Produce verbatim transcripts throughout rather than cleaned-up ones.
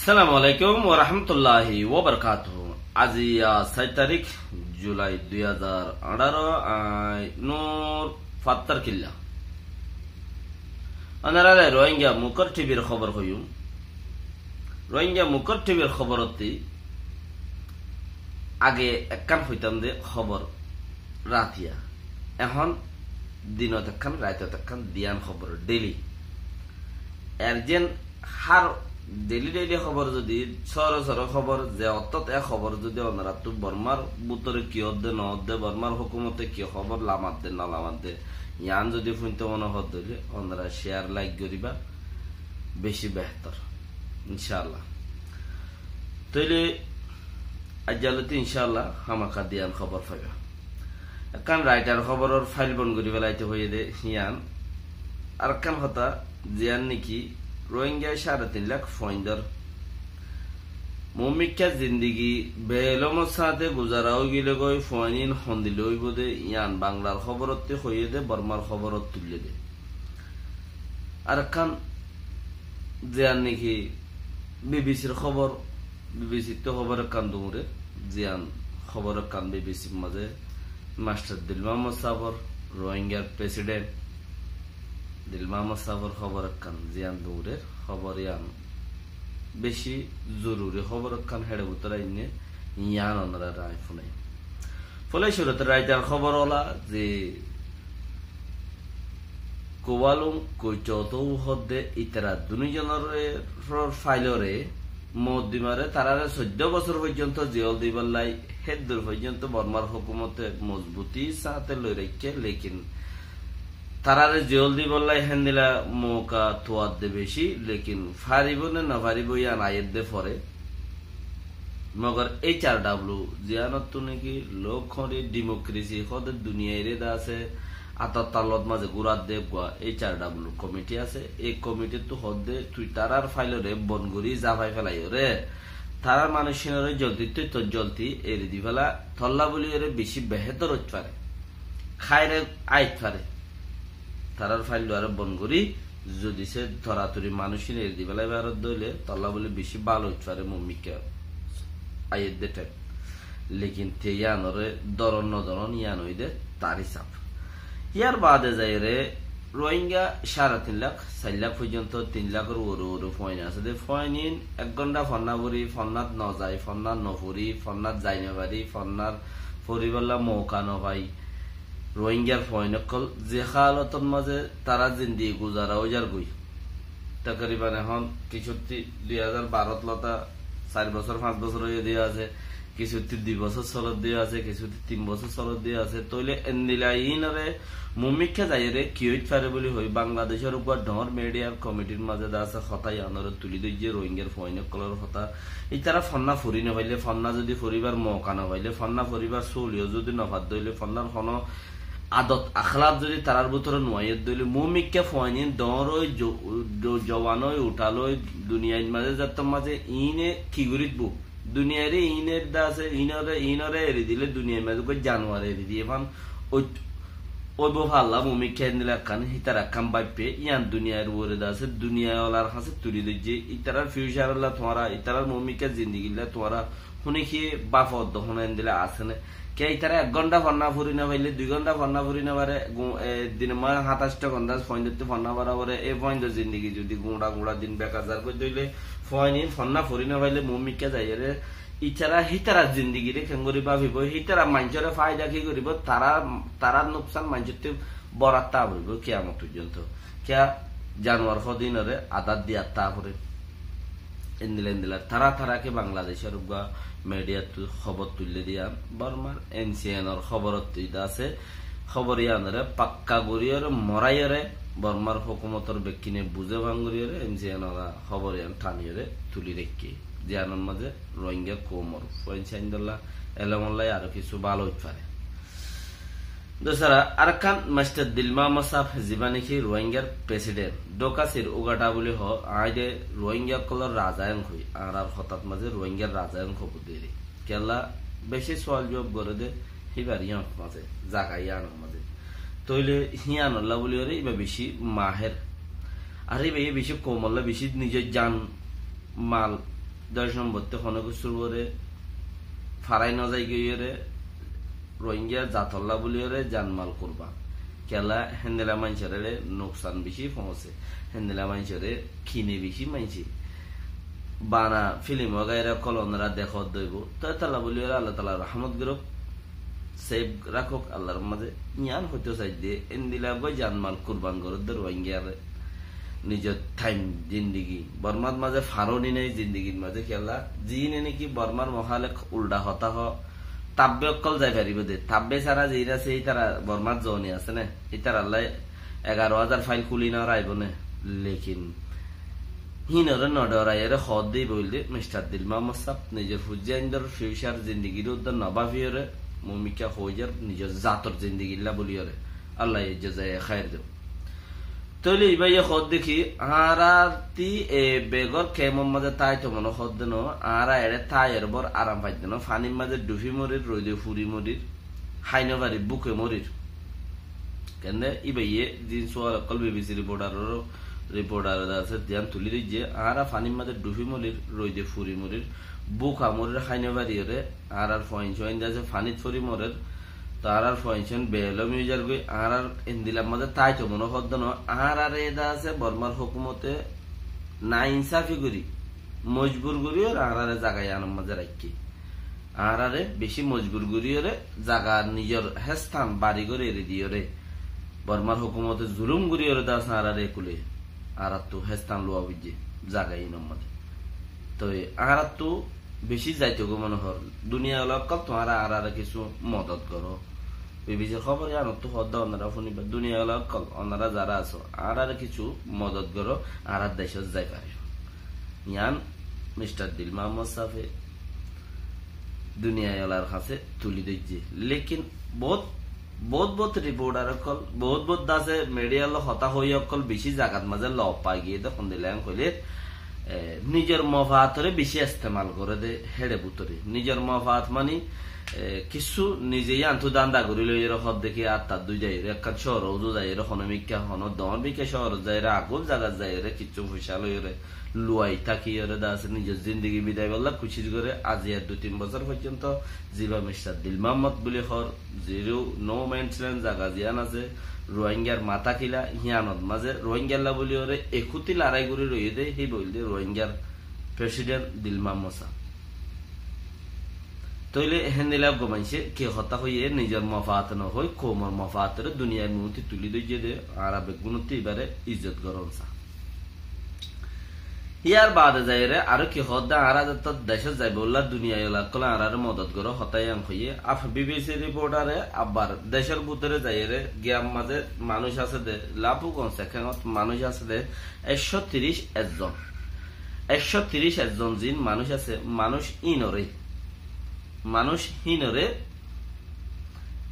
Assalamu alaikum warahmatulláhi wabarakátuhu. Aijja sair tarík Julai dui házar añçáro, añí Nur Fattar Killa. Ónorare Rohingya Mukor T V r hóbor hoiyúm. Rohingya Mukor T V r hóborottí age ekkán hoitám de hóbor ratiya. Ehón dinot ekkán, raitot ekkán diyan hóbor daily. Erzen hár daily daily hóbor zodi sóro sóro hóbor ze ottót e hóbor zodi ónorattú Bormar bútore ki ódde no ódde, Bormar hókumote ki hóbor lamadde no lamadde, yián zodi fúinto mone hoódde óile ónora share like goríba, beci behétor, incálla. Tóile aijja lóti incálla hámaka diyan hóbor faiba. Ekkán raitar hóboror fail bon gorí felaite hoiyé de yián. Arekkán hotá, ziyán niki Rohingya sáre tin lak fuaindor muúmikká zindigi beélomor sáñte guzara óigile goi fuainín hondilla óibo de yián Banglar hóborottí hoiyé de, Bormar hóborot tuillé de. Arekkán ziyán niki B B C r hóbor, B B C ttú hóbor ekkán duñre, ziyán hóbor ekkán B B C r mazé Mastor Dil Muhammod sábor, Rohingyar president Dil Muhammod sábor hóbor ekkán ziyán duñre, hóbor yián beci zoruri hóbor ekkán héçe bútore ainné, yián ónorare añí fúnai. Fóila cúrute raitar hóbor óla ze Kuwalung Kuicotou hoódde ítara duní zonor failore, moddimare tarare soiddó bosór foijjonto ziyól dibolla héddur foijjonto Bormar hókumote mozbutir sáñte loi raikké, lekin tarare ziyól dibolla héndilla mouka tuadde beci, lekin faribó né nofaribó yián aiyédde fore. Mogor H R W, ziyánottú niki lókhoñri dimokiresi hoóde duniyaire de asé, ator tallot mazé gúradde eggúa H R W komiti asé. Ei komitittú hoódde tui tarár failore bon gorí zafai felaiyóre, tarár manúiccúnore zoldittú to zoldi eri di fela, tolla bóliyoré beci behétor óit fare. Háire áit fare. Tarár fail duare bon gorí, zodi se toratori manúiccún eri di felai farodde óile, tolla bóli beci bála óit fare, muúmikká aiyédde thaim. Lekin te yiánore dóron no dóron yián óiye de tar hísab. Yar baade zaiyóre Rohingya sáre tin lak, sair lak foijjonto, tin lakor uore uore fuain asé de. Fuainín ek gónda fonná fori, fonnát no zai, fonnát no fori, fonnát zai no fari, fonnár foribálla mouka no fai. Rohingyar fuain ókkol ze hálotor mazé tará zindigi guzara óizar goi. Takriban ehón kissútti dui házar barot lóta sair bosór, fañs bosór óiye de asé, kissútti dui bosór solodde asé, kissútti tin bosór solodde asé. Tóile endilla iínore muúmikká zaiyóre ki óit fare bóli hoi, Bangladecór uggúa dhoóñr midiyar komitir mazé de asé hotá yiánore tuli dóijje, Rohingyar fuain ókkolor hotá. Ítara fonná fori no faile, fonná zodi foribar mouka no faile, fonná foribar sóliyo zodi no fadde óile, fonnár honó adot akhlak zodi tarár bútore no aiyédde óile, muúmikká fuainín dhoóñr ói, zo-, zo-, zowan ói, uthal ói, duniyair mazé zettór mazé iíne ki gorí dibo? Duniyaire iíne de asé, iínore, iínore eri dile duniyair mazé uggúa januar eri diye fán óit-, óibo falla, muúmikká endilla ekkán, hítara ekkán báippe, yián duniyair uore de asé, duniyair olar hañsé tuli dóijje, ítarar fiucarolla tuáñra, ítarar muúmikká zindigilla tuáñra hone ki báfodde, hone endilla asé né? Kiyá ítara ek gónda fonná fori no faile, dui gónda fonná fori no fare, gu-, e, dinor mazé hátaicta gónda fuaindottú fonná fora fore, e fuaindor zindigi zodi guñça guñça din bekar zar goijjé óile, fuainín fonná fori no faile muúmikká zaiyóre, ítara hítara zindigire keéngorí báfibo, hítara maincóre faida ki goríbo, tará, tarár nuksan maincóttu boratta foribo kiyamot foijjonto. Kiyá januar hodinore adad diyatta fore. Endilla endilla tará tará ki Bangladecór uggúa midiyattu hóbor tuille diyan, Bormar M C N or hóborottú de asé, hóbor yiánore pakka goríyore, moráiyore, Bormar hókumotor bekkúne buzé fán goríyore, M C N ola hóbor yián taniyore tuli raikké. Ziyanor mazé Rohingya koumor fuain sáindolla, elemolla aró kissú bála óit fare. Dusara, Arkan Mastor Dil Muhammod sáb, zibá niki Rohingyar president, Dhokasir Ugata buli hoó, aññí de Rohingya ókkolor raza en hoi, añárar hotát mazé Rohingyar raza en hoi buli deri. Kiyólla beci sual juab goré de, híbar yíanor mazé, zaga yíanor mazé. Tóile híanolla buli goré íba beci mahér. Ar íba yí beci koumolla beci nizor jan mal Doc nombor tte hono kessúr uore farai no zaigói ore Rohingya zatolla buli ore janmal kurban. Kiyólla héndilla maincóre nuksan beci foóñse, héndilla maincóre kine beci maincé. Bana filim wagaira ókkol onora dekót dóibo. Toi étalla buli ore Allah taala rahmot goruk. Sef rakók Allar mazé. Yián hoitó saidde, endilla goi janmal kurban goródde Rohingyare. Nizor thaim zindigi, Bormat mazé faroni nai zindigir mazé kiyólla. Ziíne niki Bormar muhálef ulda hotá hoó, tabbe ókkol zai faribó de. Tabbe sára ziín asé, ítara Bormat zoni asé né, ítarallá egaro házar fail kúli no raibó né. Lekin híinore no dhoraiyóre hoódde íba óilde Mistar Dil Muhammod sáb nizor fuain dór fiucar zindigir uddúa no báfiyóre, mui mikká hoói zar, nizor zator zindigilla buliyóre. Allaye jozaiye háir dóuk. Tóile íbaye hoódde ki, añárattí e begór kemor mazé táito mone hoódde no, añára eçé táiyore bor aram faidde no, fanir mazé dhufi morir, roide furi morir, hái no farir, búke morir. Kende íbaye zin sual ókkol BBC riportaror, riportare de asé, diyan tuli dóijje, añára fanir mazé dhufi morir, roide furi morir, búka morir, hái no fariyóre, añárar fuain suain de asé, fanit fori morer, to añárar fuain suain beelom ói zargói, añárar endillar mazé táito mone hoódde no, añárare de asé, Bormar hókumote nainsafi gorí, mojbur gorí óre añárare zaga iyanor mazé raikké. Añárare beci mojbur goríyore zaga nizor héstan bari gór eri diyóre, Bormar hókumote zulum goríyore de asé añárare ekule, añárattu héstan luwa foijje zaga inor mazé. Toi añárattu beci zaito goi mone hoór. Duniyawala ókkol tuáñra añárare kissú modot goró. BBC r hóbor iyanottu hoódde onora funiba. Duniyawala ókkol onora zara asó, añárare kissú modot goró, añára decót zai fari. Yián Mistar Dil Muhammod sáfe duniyaiwalar hañsé tuli dóijje. Lekin bout, bout bout riportar ókkol, bout bout de asé midiyar loi hotá hoiya ókkol beci zagat mazé lof fai giyé de, hondilla hoilé, e, nizor mofaatore beci estemal goré de héçe bútore. Nizor mofaat mani, e, kissú nize yiántu danda gorí loiyóre hoódde ki, attar dui zaiyóre, ekkán cóor uzu zaiyóre, hono mikká, hono doóñr mikká cóorot zaiyóre, agul zagat zaiyóre, kissú foicá loiyóre, luwai tákiyóre de asé, nizor zindigi bidai bolla kucíc goré. Aijja dui tin bosór foijjonto ziba Mistar Dil Muhammod buli hoór, zero, no man's land zaga ziyán asé, Rohingyar matá kila, híyanot mazé Rohingyalla buliyóre ekúti lorai gorí roiyé de, híba óilde Rohingyar president Dil Muhammod sáb. Tóile héndilla uggwá maincé ki hotá hoiyé, nizor mofaat no hoi, koumor mofaatore duniyair muúnti tuli dóijje de, añára beggúnottú íbare izzot goron sa. Híyar baade zaiyóre aró ki hoódde, añára zettó decót zaibolla duniyaiwala ókkole añárare modot goró, hotá yián hoiyé. Af-, BBC riportare abbar decór bútore zaiyóre giyam mazé manúic asé de, lapu gon sekengot manúic asé de, ekcó tiríc ezzon. Ekcó tiríc ezzon zin manúic asé, manúic híinore, manúic híinore,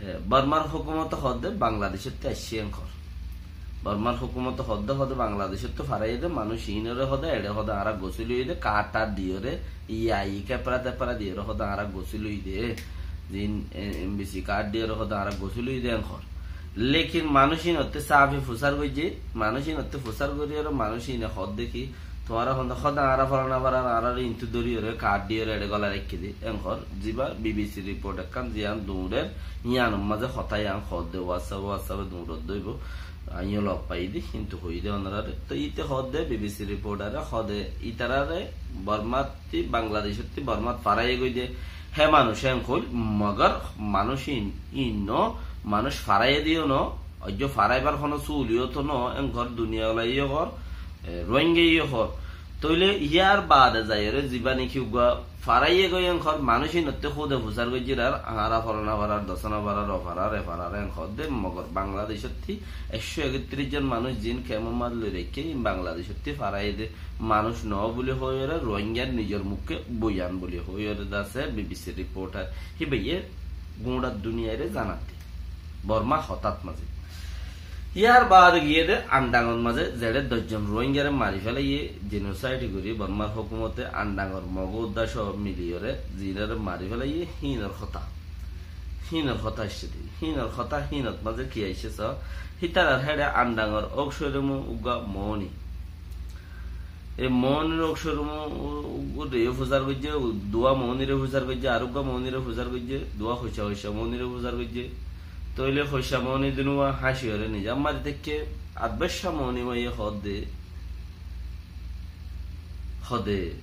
e, Bormar hókumote hoódde Bangladecóttu aiccé enkor. Bormar hókumote hoódde, hoódde Bangladecóttu faraiyé de manúic híinore hoódde, eçe hoódde añára gosíl óiye de, kaád taád diyóre, yai kefra tefra diyóre hoódde añára gosíl óiye de, zin, e, NVC kaád diyóre hoódde añára gosíl óiye de enkor. Lekin manúic híinottú sáfi fusár goijjé, manúic híinottú fusár goríyore manúic híine hoódde ki, tuáñra honde hoódde añára folana farar, añárare intú dóriyoré, kaád diyóre eçé golai raikké de, enkor, ziba BBC riport ekkán ziyán duñrer, yíanor mazé hotá yián hoódde, WhatsApp, WhatsApp-e duñrot dóibo, aññí yó lok faiyí de, kintu hoiyí de onoráre. Toi íte hoódde BBC riportare, hoódde ítarare Bormattí, Bangladecótti Bormat faraiyé goi de, hé manúic enkor, mogor manúic íin, íin no, manúic faraiyé de yó no, Oijjó faraibar honó suhuliyót no, enkor duniyawala yó hoór, e, Rohingya yó hoór. Tóile yíar baade zaiyóre zibá niki uggúa faraiyé goi enkor manúic íinottú kúde fusár goijjírar, añára folana farar, dosana farar, o farar, e farar, enkor de mogor Bangladecótti ekcó ektiríc zon manúic zin kemor mazé loi raikké, íin Bangladecótti faraiyé de manúic noó buli hoiyóre Rohingyar nizor mukké boyan buli hoiyóre de asé BBC riportar. Híbaye gúñçar duniyaire zanat de. Borma hotát mazé. Yar baade giyé de Andangor mazé zeçé doc zon Rohingyare mari felaiyé, jenosaid gorí Bormar hókumote Andangor Mog udda só miliyóre zinore mari felaiyé, híinor hotá. Híinor hotá aiccé de. Híinor hotá, híinot mazé ki aiccé só? Hítarar héçe Andangor Okshorumor uggúa moóni. E moónir Okshorumor u-, u-, Reyó fusár goijjé, duwá moóniré fusár goijjé, aruggúa moóniré fusár goijjé, duwá hoicá hoicá moóniré fusár goijjé. Tóile hoicá moóni dunúwa háñci óre nizam mari táikke, ar beccá moóni maiyé hoódde, hoódde,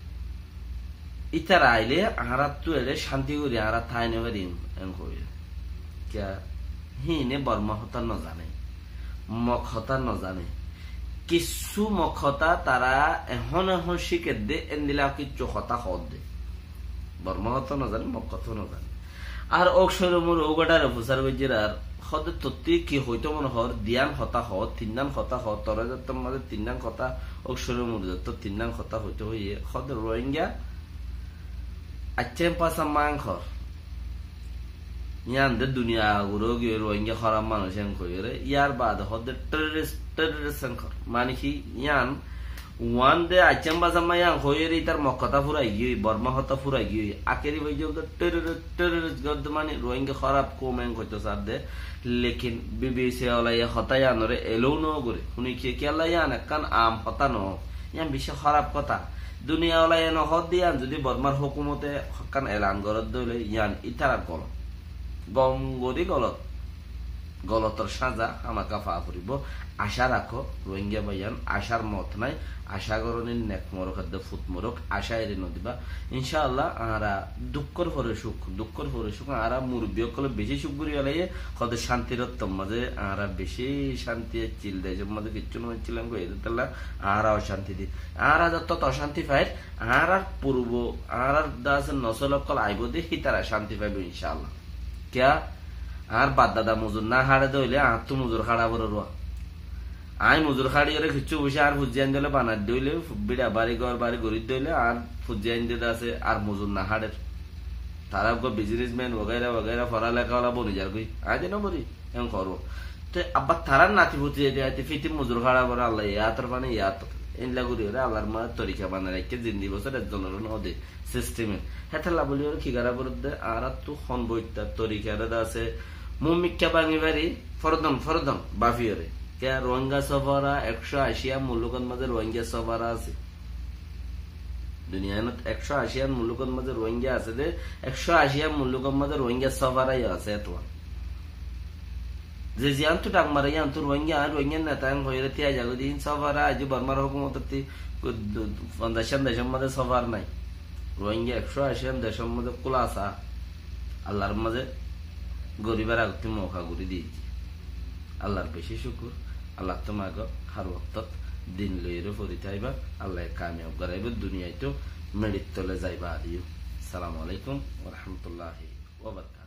ítara ailé añáráttu eçé cánti gorí añára tái nofarim, en hoiyé. Kiyá? Híine Bormá hotá nozané, Mog hotá nozané. Kissú Mog hotá tará ehón ehón cíkedde, endilla kissú hotá hoódde. Bormá hotá nozané, Mog hotá nozané. Ar óuk cóiromur óugaçáre fusár goijjér ar, hoódde tottí ki hoitó mone hoór, diyán hotá hoó, tinnán hotá hoó, toré zettór mazé tinnán hotá, óuk cóiromur zettó tinnán hotá hoitó hoiyé, hoódde Rohingya, aiccá en pasa mang hoór. Yián de duniya aguró giyói Rohingya hóraf manúic en hoiyóre, yar baade hoódde terrorist, terrorist en hoór. Mani ki yián, uán de aiccá en pasa mang yián hoiyóre ítar Mog hotá furai giyói, Bormá hotá furai giyói. Akéri foijjonto terrorist, terrorist goddé mani Rohingya hóraf koum en hoitó sádde. Lekin B B C olaye hotá yiánoré allow no goré. Húni kiyé, kiyólla yián ekkán am hotá no. Yián bicí hóraf hotá. Duniya olaye no hoódde yián zodi Bormár hókumote hokkán elan goródde óile yián ítarar golot. Gom gorí golot. Golotor sáza hámaka faa foribó. Acá rakó, Rohingya báiyain, acár moot nái, acá gorónir nek morok edde fut morok, acá eri nodiba. Incá Allah, añára dukkór fore cúk, dukkór fore cúk, añára murubbi ókkole bicí cúk gorí felaiyé, hoódde cántir ottór mazé, añára bicí cánti accíl, decór mazé kiccú no accíl, engori edde tolla añára ocánti di. Añára zettót ocánti fair, añárar purbo, añárar de asé nosol ókkol aibó de, hítara cánti faibó incá Allah. Kiyá? Añár baf dada muzur no háçe de óile, añáttu muzur háça foribó. Aññí muzur háçiyóre kiccú foicá añár fuain dóile banai dóile, bíça bari gór bari gorí dóile, añár fuain de asé ar muzur no háçer. Tará eggúa businessman wagaira wagaira, fora leká ola boni zargói. Aññí de no boni, en hoór. Te abbar tarár nati futi zaite zaite fiti muzur háça foré, Allah, e átor fani e átor. Endilla gorí óre Allar mazé torika banai raikké, zindi bosór ekzonoré no de. System e. Hétolla bóli óre ki gorá foredde, añáráttu hon boitta torika ede asé, muúmikká báñgi fari, fordon, fordon, báfi óre. Kiyá Rohingya sófara, ekcó aci an mulukor mazé Rohingya sófara asé. Duniyainot ekcó aci an mulukor mazé Rohingya asé de, ekcó aci an mulukor mazé Rohingya sófara yó asé etuwa. Ze ziyántu dhak mare yíantu Rohingya, aññí Rohingya neta en hoiyóre tíai zagói de, hín sófar aijjó Bormar hókumotottú fonzaic cán decór mazé sófar nái. Rohingya ekcó aci cán decór mazé kúla asé. Allar mazé goribár agottú mouka gorí diyé. Allar bicí cúkur, Allattú mago, hár woktót din loiyóre fori táiba, Allaye kamiyab goraibó, duniyaittú meçir tole zaiba adiyó. Assalamu alaikum wa rahmatullahi wa barakatuhu.